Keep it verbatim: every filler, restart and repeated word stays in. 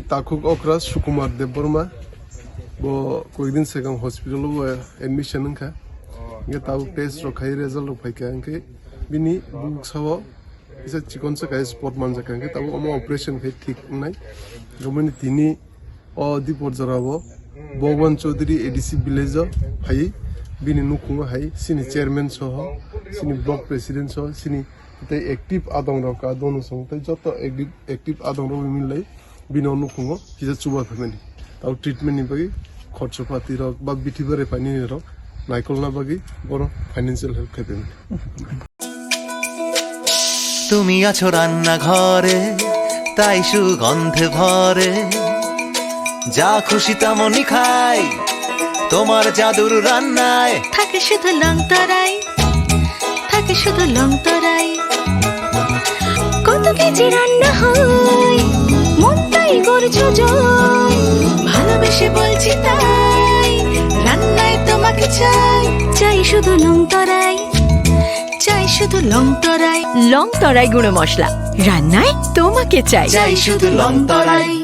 Takhuk okra Sukumar Debbarma, bo koikdin swkang hospital o admission wngkha. Hingke tabuk test rok khai result rok phaikha, hingke bini buksa o kisa chikon se kai spot manjak, hingke tabuk omo operation khai thik wngnai. Gomani tini o Dipor jora o Bhagwan Chaudhary A D C village o phai, bini nukhungo hai sini chairman soho, sini block president soho, sini tei active adong rok ka dono song tei joto active, active adong rok milai bini o nukhungo kisa chuba family. Tao treatment ni bagwi khorcho pati rok ba bithi bare paini rok naikolna bagwi bono financial help khai phaimani. তুমি আছো রান্নাঘরে, তাই সুগন্ধে ভরে। যা খুশি তেমনই খাই, তোমার জাদুর রান্নায়। থাকে শুধু লং তরাই, থাকে শুধু লং তরাই। কত কেজি রান্না হয়, মনটাই করছো জয়। ভালোবেসে বলছি তাই, রান্নায় তোমাকে চাই। চাই শুধু লং তরাই, চাই শুধু লং তরাই। লং তরাই গুঁড়ো মশলা, রান্নায় তোমাকে চাই। চাই শুধু লং তরাই।